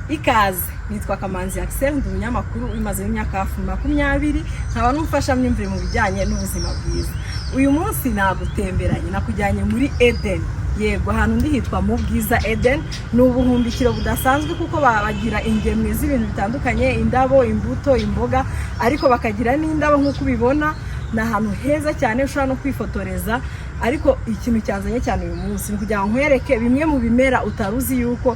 Ikaze, nitwa Kamanzi Axel, ndi umunyamakuru ubimazemo imyaka hafi 20, nkaba n'umufashamyumvire mu bijyanye n'ubuzima bwiza. Uyu munsi nagutemberanye, nakujyanye muri Eden. Yego, ahantu ndi hitwa mu Bwiza Eden. Ni ubuhumbikiro budasanzwe kuko bagira ingemwe z'ibintu bitandukanye: indabo, imbuto, imboga, ariko bakagira n'indabo nk'uko ubibona. Ni ahantu heza cyane ushobora no kwifotoreza. Ariko ikintu cyanzanye cyane uyu munsi ni ukugira ngo nkwereke bimwe mu bimera utari uzi yuko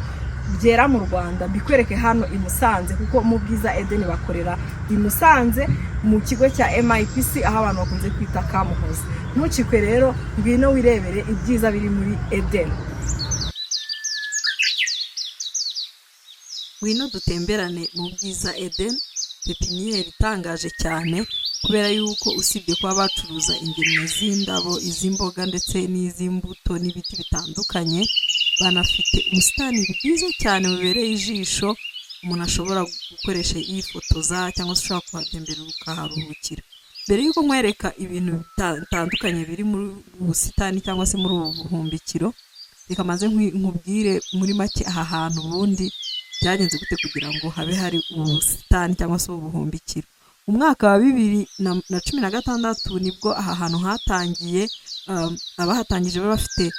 byera mu Rwanda, mbikwereke hano i Musanze, kuko mu Bwiza Eden bakorera i Musanze mu kigo cya MIPC, aho abantu bakunze kwita Kamuhoza. Ntucikwe rero, ngwino wirebere ibyiza biri muri Eden. Ngwino dutemberane mu Bwiza Eden, pepiniyeri itangaje cyane kubera yuko usibye kuba bacuruza ingemwe z'indabo, iz'imboga ndetse n'iz'imbuto n'ibiti bitandukanye, banafite ubusitani bwiza cyane bubereye ijisho umuntu ashobora gukoresha yifotoza, cyangwa se ushobora kuhatemberera ukaharuhukira. Mbere y'uko nkwereka ibintu bitandukanye biri muri ubu busitani cyangwa se muri ubu buhumbikiro, reka maze nkubwire muri make aha hantu ubundi byagenze gute kugira ngo habe hari ubu busitani cyangwa se ubu buhumbikiro. Mu mwaka wa 2016 nibwo aha hantu hatangiye. Abahatangije bari bafite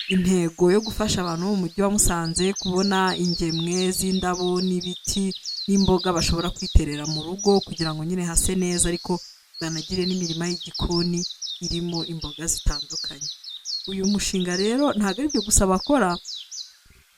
intego yo gufasha abantu bo mu mujyi wa Musanze kubona ingemwe z'indabo n'ibiti n'imboga bashobora kwiterera mu rugo kugira ngo nyine hase neza, ariko banagire n'imirima y'igikoni irimo imboga zitandukanye. Uyu mushinga rero ntabwo ari byo gusa bakora,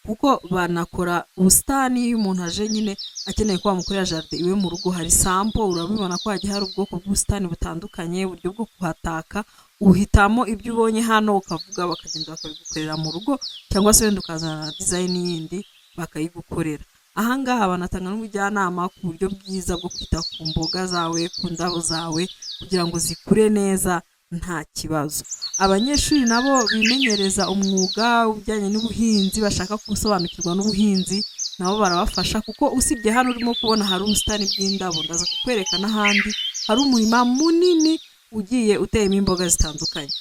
kuko banakora ubusitani. Iyo umuntu aje nyine akeneye ko bamukorera jardin iwe mu rugo, hari sample, urabibona ko hagiye hari ubwoko bw'ubusitani butandukanye, uburyo bwo kuhataka. Uhitamo ibyo ubonye hano ukavuga, bakagenda bakabigukorera mu rugo, cyangwa se wenda ukazana na design yindi bakayigukorera. Aha ngaha banatanga n'ubujyanama ku buryo bwiza bwo kwita ku mboga zawe, ku ndabo zawe, kugira ngo zikure neza nta kibazo. Abanyeshuri nabo bimenyereza umwuga ujyanye n'ubuhinzi, bashaka gusobanukirwa n'ubuhinzi, nabo barabafasha, kuko usibye hano urimo kubona hari ubusitani bw'indabo, ndaza kukwereka n'ahandi hari umurima munini ugiye uteyemo imboga zitandukanye.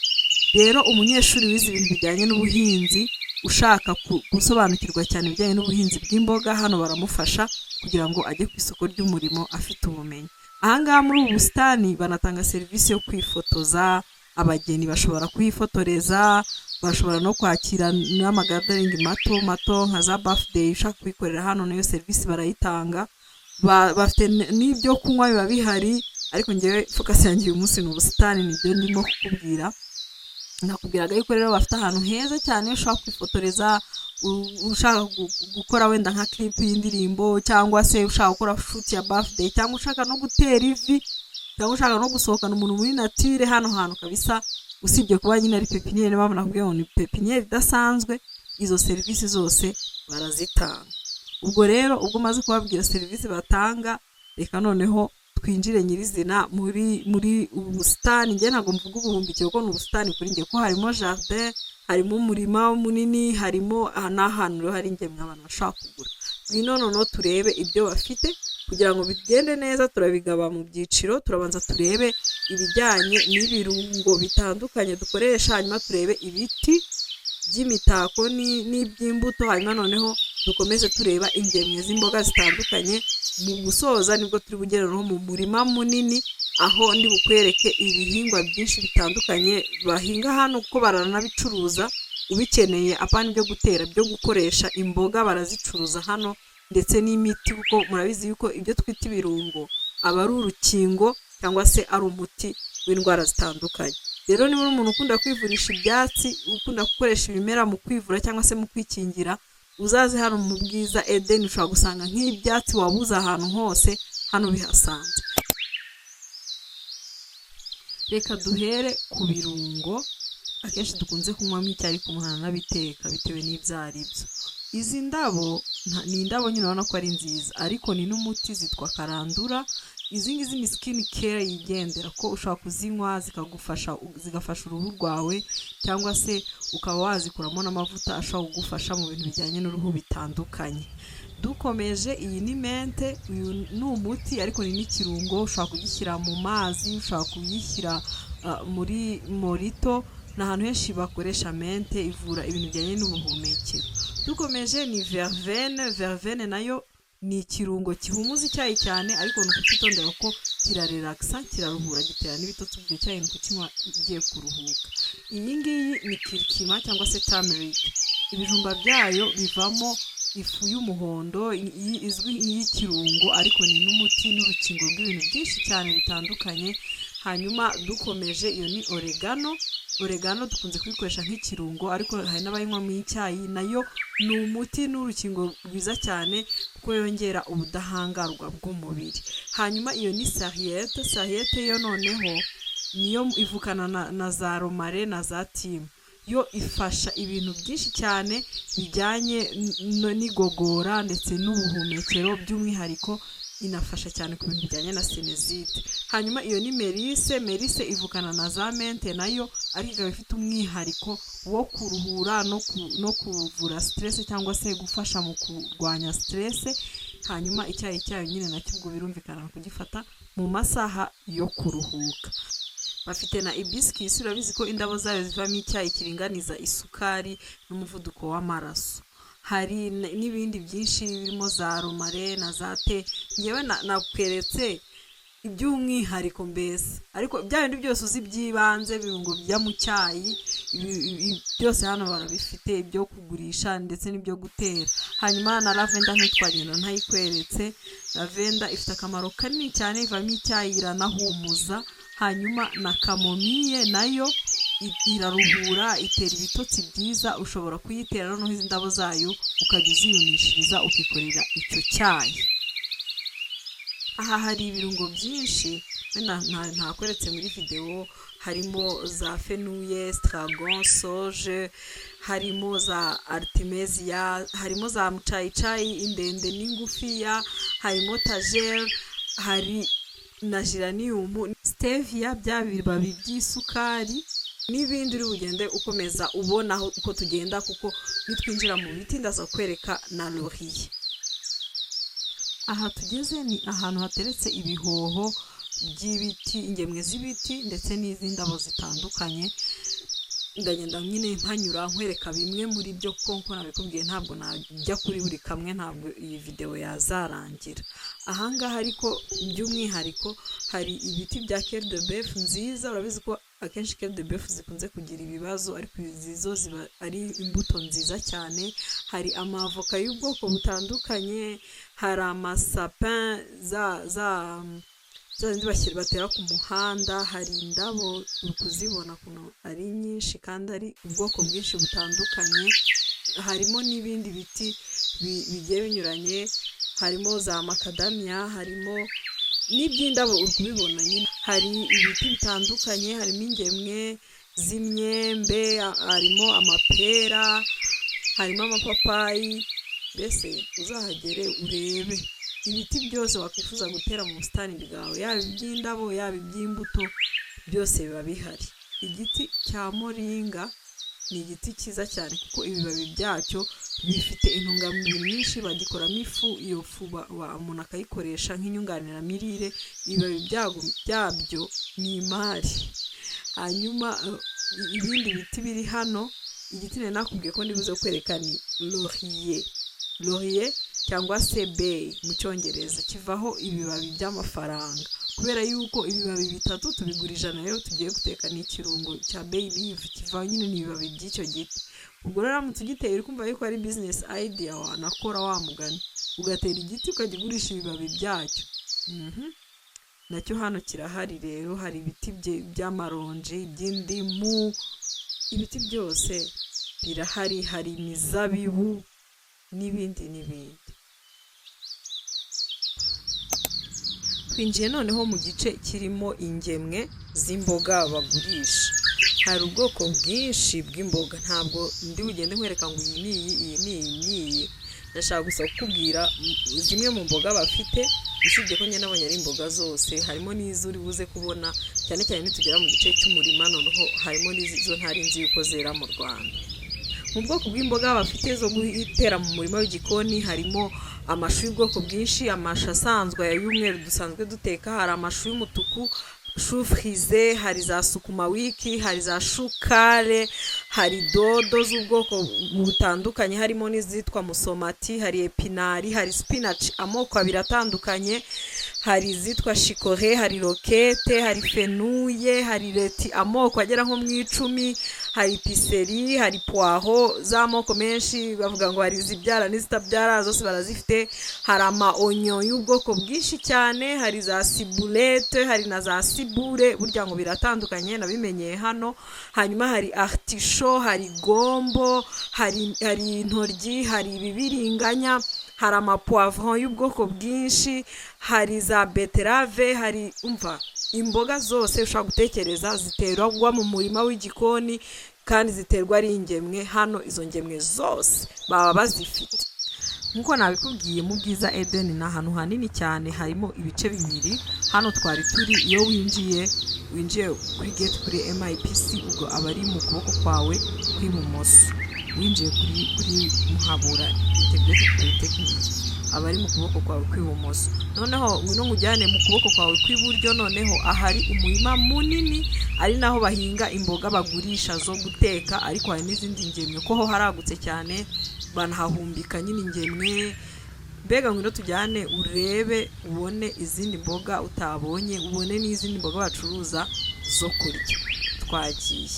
Rero umunyeshuri wize ibintu bijyanye n'ubuhinzi, ushaka gusobanukirwa cyane ibijyanye n'ubuhinzi bw'imboga, hano baramufasha kugira ngo ajye ku isoko ry'umurimo afite ubumenyi. Aha ngaha muri ubu busitani banatanga serivisi yo kwifotoza. Abageni bashobora kuhifotoreza, bashobora no kwakira n'amagathering mato mato nka za birthday. Ushaka kuyikorera hano, nayo serivisi barayitanga. Bafite n'ibyo kunywa biba bihari, ariko ngewe focus yanjye uyu munsi ni ubusitani, nibyo ndimo kukubwira. Nakubwiraga yuko rero bafite ahantu heza cyane ushobora kwifotoreza, ushaka gukora wenda nka clip y'indirimbo, cyangwa se ushaka gukora shoot ya birthday, cyangwa ushaka no gutera ivi, cyangwa ushaka no gusohokana umuntu muri nature. Hano hantu kabisa, usibye kuba nyine ari pepiniyeri, niyo mpamvu nakubwiye ngo ni pepiniyeri idasanzwe, izo serivisi zose barazitanga. Ubwo rero ubwo maze kubabwira serivisi batanga, reka noneho twinjire nyirizina muri ubu busitani. Njye ntabwo mvuga ubuhumbikiro kuko ni ubusitani kuri njye, ko harimo jardin, harimo umurima munini, harimo n'ahantu rero hari ingemwe abantu bashobora kugura. Ngwino noneho turebe ibyo bafite. Kugira ngo bigende neza, turabigaba mu byiciro. Turabanza turebe ibijyanye n'ibirungo bitandukanye dukoresha, hanyuma turebe ibiti by'imitako n'iby'imbuto, hanyuma noneho dukomeze tureba ingemwe z'imboga zitandukanye. Mu gusoza nibwo turi bugere noneho mu murima munini, aho ndi bukwereke ibihingwa byinshi bitandukanye bahinga hano, kuko baranabicuruza. Ubikeneye, apana ibyo gutera, byo gukoresha, imboga barazicuruza hano, ndetse n'imiti, kuko murabizi yuko ibyo twita ibirungo aba ari urukingo cyangwa se ari umuti w'indwara zitandukanye. Rero niba uri umuntu ukunda kwivurisha ibyatsi, ukunda gukoresha ibimera mu kwivura cyangwa se mu kwikingira, uzaze hano mu Bwiza Eden. Ushobora gusanga nk'ibyatsi wabuze ahantu hose, hano bihasanze. Reka duhere ku birungo akenshi dukunze kunywamo icyayi, ariko umuntu aranabiteka bitewe n'ibyo ari byo. Izi ndabo ni indabo nyine urabona ko ari nziza, ariko ni n'umuti, zitwa karandura. Izi ngizi ni skin care yigendera, ko ushobora kuzinywa zikagufasha, zigafasha uruhu rwawe, cyangwa se ukaba wazikuramo n'amavuta ashobora kugufasha mu bintu bijyanye n'uruhu bitandukanye. Dukomeje, iyi ni menthe. Uyu ni umuti ariko ni n'ikirungo, ushobora kugishyira mu mazi, ushobora kugishyira muri mojito. Ni ahantu henshi bakoresha menthe, ivura ibintu bijyanye n'ubuhumekero. Dukomeje ni verveine. Verveine nayo Ni ikirungo gihumuza icyayi cyane, ariko ni ukucyitondera kuko kirarelaxa, kiraruhura, gitera n'ibitotsi. Ubwo icyayi ni ukukinywa ugiye kuruhuka. Iyi ngiyi ni curcuma cyangwa se turmeric. Ibijumba byayo bivamo ifu y'umuhondo izwi nk'iy'ikirungo, ariko ni n'umuti n'urukingo rw'ibintu byinshi cyane bitandukanye. Hanyuma dukomeje, iyo ni oregano. Oregano dukunze kuyikoresha nk'ikirungo, ariko hari n'abayinywa mu icyayi. Nayo ni umuti n'urukingo rwiza cyane kuko yongera ubudahangarwa bw'umubiri. Hanyuma iyo ni sarriette. Sarriette yo noneho niyo ivukana na za romarin na za thym. Yo ifasha ibintu byinshi cyane bijyanye n'igogora ndetse n'ubuhumekero, by'umwihariko inafasha cyane ku bintu bijyanye na sinusite. Hanyuma iyo ni mélisse. Mélisse ivukana na za menthe nayo, ariko ikaba ifite umwihariko wo kuruhura no kuvura stress cyangwa se gufasha mu kurwanya stress. Hanyuma icyayi cyayo nyine nacyo ubwo birumvikana kugifata mu masaha yo kuruhuka. Bafite na hibiscus. Urabizi ko indabo zayo zivamo icyayi kiringaniza isukari n'umuvuduko w'amaraso. Hari n'ibindi byinshi birimo za romarin na za thé. Ngewe nakweretse iby'umwihariko mbese, ariko bya bindi byose uzi by'ibanze, ibirungo bijya mu cyayi, byose hano barabifite, ibyo kugurisha ndetse n'ibyo gutera. Hanyuma na lavender ntitwagenda ntayikweretse. Lavender ifite akamaro kanini cyane, ivamo icyayi, iranahumuza. Hanyuma na camomille nayo iraruhura, itera ibitotsi byiza. Ushobora kuyitera noneho izi ndabo zayo ukajya uziyumishiriza, ukikorera icyo cyayi. Aha hari ibirungo byinshi wenda ntakweretse muri videwo. Harimo za fenouil, estragon, sauge, harimo za artemisia, harimo za mucayicayi indende n'ingufiya, harimo tagère, hari na geranium, stevia, bya bibabi by'isukari n'ibindi uri bugende ukomeza ubona uko tugenda, kuko nitwinjira mu biti ndaza kwereka na laurier. Aha tugeze ni ahantu hateretse ibihoho by'ibiti, ingemwe z'ibiti ndetse n'iz'indabo zitandukanye. Ndagenda nyine mpanyura nkwereka bimwe muri byo, kuko nkuko nabikubwiye ntabwo najya kuri buri kamwe, ntabwo iyi videwo yazarangira ahangaha. Ariko by'umwihariko hari ibiti bya cœur de bœuf nziza. Urabizi ko akenshi cœur de bœuf zikunze kugira ibibazo, ariko izi zo ziba ari imbuto nziza cyane. Hari amavoka y'ubwoko butandukanye, hari amasapin, za zindi batera ku muhanda. Hari indabo, uri kuzibona ukuntu ari nyinshi kandi ari ubwoko bwinshi butandukanye. Harimo n'ibindi biti bigiye binyuranye, harimo za macadamia, harimo n'iby'indabo, uri kubibona nyine. Hari ibiti bitandukanye, harimo ingemwe z'imyembe, harimo amapera, harimo amapapayi. Mbese uzahagere urebe ibiti byose wakwifuza gutera mu busitani bwawe, yaba iby'indabo, yaba iby'imbuto, byose biba bihari. Igiti cya moringa ni igiti cyiza cyane kuko ibibabi byacyo bifite intungamubiri nyinshi. Bagikoramo ifu, iyo fu umuntu akayikoresha nk'inyunganiramirire. Ibibabi byabyo ni imari. Hanyuma ibindi biti biri hano, igiti nari nakubwiye ko ndibuze kwereka ni laurier. Laurier cyangwa se bay mu Cyongereza, kivaho ibibabi by'amafaranga kubera yuko ibibabi bitatu tubigura 100. Rero tugiye guteka ni ikirungo cya bay leaf, kiva nyine ni ibibabi by'icyo giti. Ubwo rero uramutse ugiteye, uri kumva yuko ari business idea wanakora, wa mugani ugatera igiti ukajya ugurisha ibibabi byacyo. Nacyo hano kirahari. Rero hari ibiti by'amaronji, by'indimu, ibiti byose birahari. Hari imizabibu n'ibindi n'ibindi. Twinjiye noneho mu gice kirimo ingemwe z'imboga bagurisha. Hari ubwoko bwinshi bw'imboga, ntabwo ndi bugende nkwereka ngo iyi ni iyi, iyi ni iyi n'iyi. Ndashaka gusa kukubwira zimwe mu mboga bafite, usibye ko njye nabonye ari imboga zose, harimo n'izo uri buze kubona cyane cyane nitugera mu gice cy'umurima. Noneho harimo n'izo ntari nzi yuko zera mu Rwanda. Mu bwoko bw'imboga bafite zo gutera mu murima w'igikoni harimo amashu y'ubwoko bwinshi, amashu asanzwe aya y'umweru dusanzwe duteka, hari amashu y'umutuku, Choux frisé, hari za sukuma wiki, hari za chou kale, hari dodo z'ubwoko butandukanye harimo n'izitwa musomati, hari épinards, hari spinach amoko abiri atandukanye, hari izitwa chicorée, hari roquette, hari fenouil, hari laitue amoko agera nko mu 10, hari piseri, hari poireau z'amoko menshi, bavuga ngo hari izibyara n'izitabyara zose barazifite, hari ama oignon y'ubwoko bwinshi cyane, hari za ciboulette, hari na za ciboule, burya ngo biratandukanye nabimenyeye hano. Hanyuma hari artichaut, hari gombo, hari intoryi, hari ibibiringanya, hari ama poivron y'ubwoko bwinshi, hari za betterave, hari umva imboga zose ushobora gutekereza ziterwa mu murima w'igikoni kandi ziterwa ari ingemwe. Hano izo ngemwe zose baba bazifite. Nk'uko nabikubwiye, mu Bwiza Eden ni ahantu hanini cyane, harimo ibice bibiri. Hano twari turi, iyo winjiye kuri gate kuri MIPC, ubwo aba ari mu kuboko kwawe kw'ibumoso. Winjiye kuri Muhabura Integrated Polytechnic, aba ari mu kuboko kwawe kw'ibumoso. Noneho ngwino nkujyane mu kuboko kwawe kw'iburyo, noneho ahari umurima munini, ari naho bahinga imboga bagurisha zo guteka, ariko hari n'izindi ngemwe ko ho haragutse cyane, banahahumbika nyine ingemwe. Mbega ngwino tujyane urebe, ubone izindi mboga utabonye, ubone n'izindi mboga bacuruza zo kurya. Twagiye.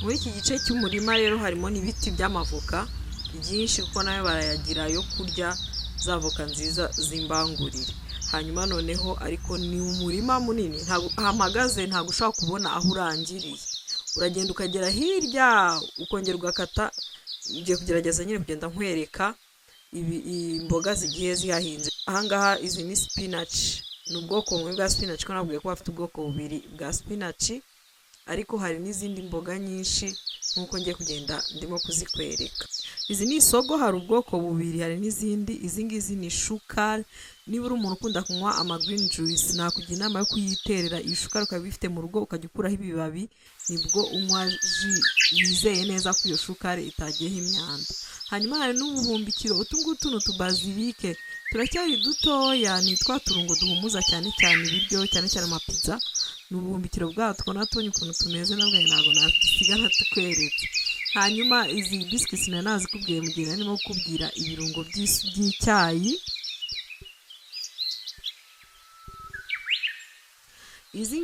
Muri iki gice cy'umurima rero harimo n'ibiti by'amavoka byinshi, kuko nayo barayagira yo kurya, za voka nziza z'imbangurire. Hanyuma noneho ariko ni umurima munini, ntabwo mpagaze, ntabwo ushobora kubona aho urangiriye. Uragenda ukagera hirya, ukongera ugakata. Ngiye kugerageza nyine kugenda nkwereka imboga zigiye zihahinze ahangaha. Izi ni spinach, ni ubwoko bumwe bwa spinach, ko nabwiye ko bafite ubwoko bubiri bwa spinach, ariko hari n'izindi mboga nyinshi nk'uko ngiye kugenda ndimo kuzikwereka. Izi ni isogo, hari ubwoko bubiri, hari n'izindi. Izi ngizi ni chou kale. Niba uri umuntu ukunda kunywa ama green juice, nakugira inama yo kuyiterera iyi chou kale, ukaba uyifite mu rugo, ukajya ukuraho ibibabi, nibwo unywa jus wizeye neza ko iyo chou kale itagiyeho imyanda. Hanyuma hari n'ubuhumbikiro. Utu ngutu ni utubazilic, turacyari dutoya, ni twa turungo duhumuza cyane cyane ibiryo, cyane cyane amapizza. Ni ubuhumbikiro bwatwo, natubonye ukuntu tumeze, nabwo ntabwo natusiga ntatukweretse. Hanyuma izi hibiscus nari nazikubwiye mu gihe narimo kukubwira ibirungo by'icyayi. Izi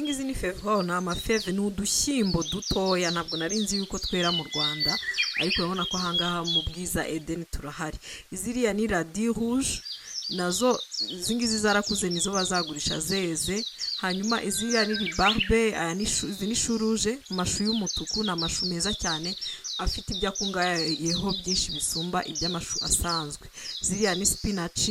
ngizi ni fève, ni amafèves, ni udushyimbo dutoya. Ntabwo nari nzi yuko twera mu Rwanda, ariko urabona ko ahangaha mu Bwiza Eden turahari. Iziriya ni radis rouge nazo, izi ngizi zarakuze, nizo bazagurisha zeze. Hanyuma iziriya ni rhubarbe, aya ni izi ni choux rouge, amashu y'umutuku. Ni amashu meza cyane afite ibyo akungahayeho byinshi bisumba iby'amashu asanzwe. Ziriya ni spinach.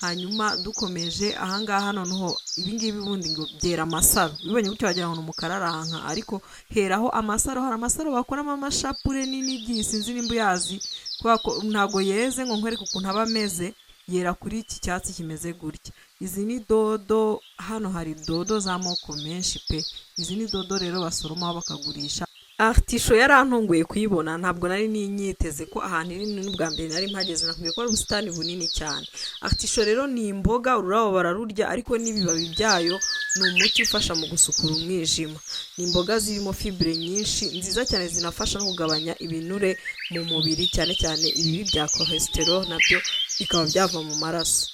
Hanyuma dukomeje ahangaha noneho, ibingibi ubundi ngo byera amasaro. Ubibonye gutyo wagira ngo ni umukararanka, ariko heraho amasaro. Hari amasaro bakoramo amashapure n'inigi, sinzi nimba uyazi, kubera ko ntabwo yeze ngo nkwereke ukuntu aba ameze. Yera kuri iki cyatsi kimeze gutya. Izi ni dodo, hano hari dodo z'amoko menshi pe. Izi ni dodo rero basoromaho bakagurisha. Artichaut yarantunguye kuyibona, ntabwo nari ninyiteze ko ahantu iri, n'ubwa mbere nari mpageze. Nakubwiye ko ari ubusitani bunini cyane. Artichaut rero ni imboga, ururabo bararurya, ariko n'ibibabi byayo ni umuti ufasha mu gusukura umwijima. Ni imboga zirimo fibre nyinshi nziza cyane, zinafasha no kugabanya ibinure mu mubiri, cyane cyane ibibi bya cholesterol, nabyo bikaba byava mu maraso.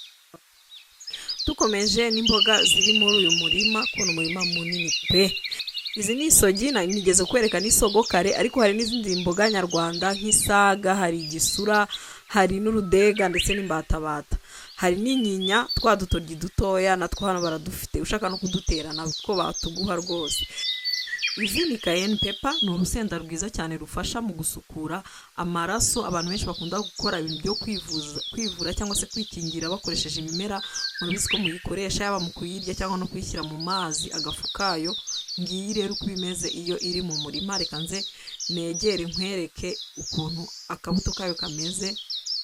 Dukomeje n'imboga ziri muri uyu murima, kubona umurima munini pe. Izi ni isogi, nigeze kwereka n'isogo kare, ariko hari n'izindi mboga nyarwanda nk'isaga, hari igisura, hari n'urudega ndetse n'imbatabata, hari n'inyinya, twa dutoryi dutoya natwo hano baradufite, ushaka no kudutera nabwo batuguha rwose. Izi ni cayenne pepper, ni urusenda rwiza cyane rufasha mu gusukura amaraso. Abantu benshi bakunda gukora ibintu byo kwivuza, kwivura cyangwa se kwikingira bakoresheje ibimera, murabizi ko muyikoresha yaba mu kuyirya cyangwa no kuyishyira mu mazi agafu kayo. Ngiyi rero uko imeze iyo iri mu murima. Reka nze negere nkwereke ukuntu akabuto kayo kameze.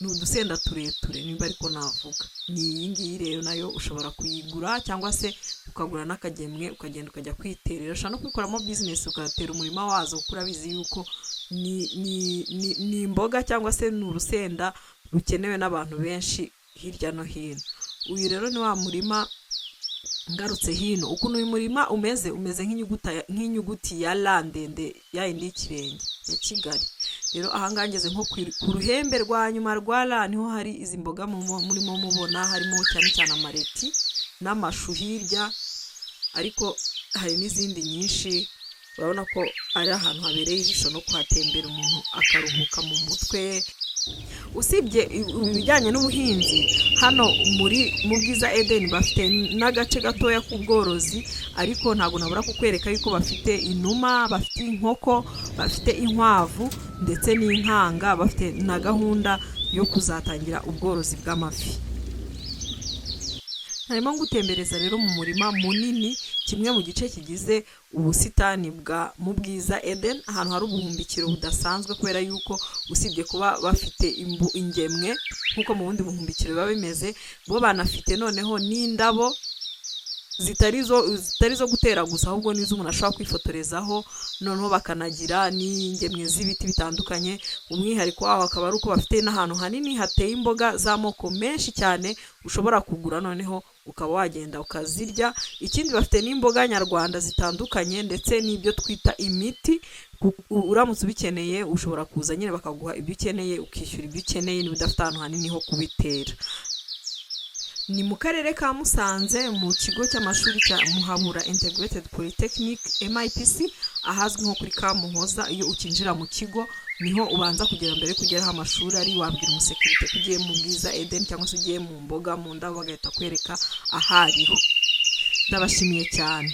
Ni udusenda tureture nimba ariko navuga. Ni iyi ngiyi rero, nayo ushobora kuyigura cyangwa se ukagura n'akagemwe, ukagenda ukajya kwiterera. Ushobora no kubikoramo business, ugatera umurima wazo, kuko urabizi yuko ni imboga cyangwa se ni urusenda rukenewe n'abantu benshi hirya no hino. Uyu rero ni wa murima. Ngarutse hino, ukuntu uyu murima umeze, umeze nk'inyuguti ya R ndende, ya yindi y'ikirenge ya Kigali. Rero ahangaha ngeze nko ku ruhembe rwa nyuma rwa R, niho hari izi mboga murimo mubona. Harimo cyane cyane amareti n'amashu hirya, ariko hari n'izindi nyinshi. Urabona ko ari ahantu habereye ijisho no kuhatembera, umuntu akaruhuka mu mutwe. Usibye ibijyanye n'ubuhinzi, hano muri mu Bwiza Eden bafite n'agace gatoya k'ubworozi, ariko ntabwo nabura kukwereka yuko bafite inuma, bafite inkoko, bafite inkwavu ndetse n'inkanga. Bafite na gahunda yo kuzatangira ubworozi bw'amafi. Harimo ngutembereza rero mu murima munini, kimwe mu gice kigize ubusitani bwa mu Bwiza Eden, ahantu hari ubuhumbikiro budasanzwe, kubera yuko usibye kuba bafite ingemwe nk'uko mu bundi buhumbikiro biba bimeze, bo banafite noneho n'indabo zitari zo gutera gusa, ahubwo n'izo umuntu ashobora kwifotorezaho. Noneho bakanagira n'ingemwe z'ibiti bitandukanye. Umwihariko waho akaba ari uko bafite n'ahantu hanini hateye imboga z'amoko menshi cyane, ushobora kugura noneho ukaba wagenda ukazirya. Ikindi, bafite n'imboga nyarwanda zitandukanye ndetse n'ibyo twita imiti. Uramutse ubikeneye, ushobora kuza nyine bakaguha ibyo ukeneye, ukishyura ibyo ukeneye niba udafite ahantu hanini ho kubitera. Ni mu Karere ka Musanze, mu kigo cy'amashuri cya Muhabura Integrated Polytechnic, MIPC, ahazwi nko kuri Kamuhoza. Iyo ukinjira mu kigo niho ubanza kugera mbere yo kugera aho amashuri ari. Wabwira umusekirite ko ugiye mu Bwiza Eden cyangwa se ugiye mu mboga, mu ndabo, bagahita kwereka ahariho. Ndabashimiye cyane.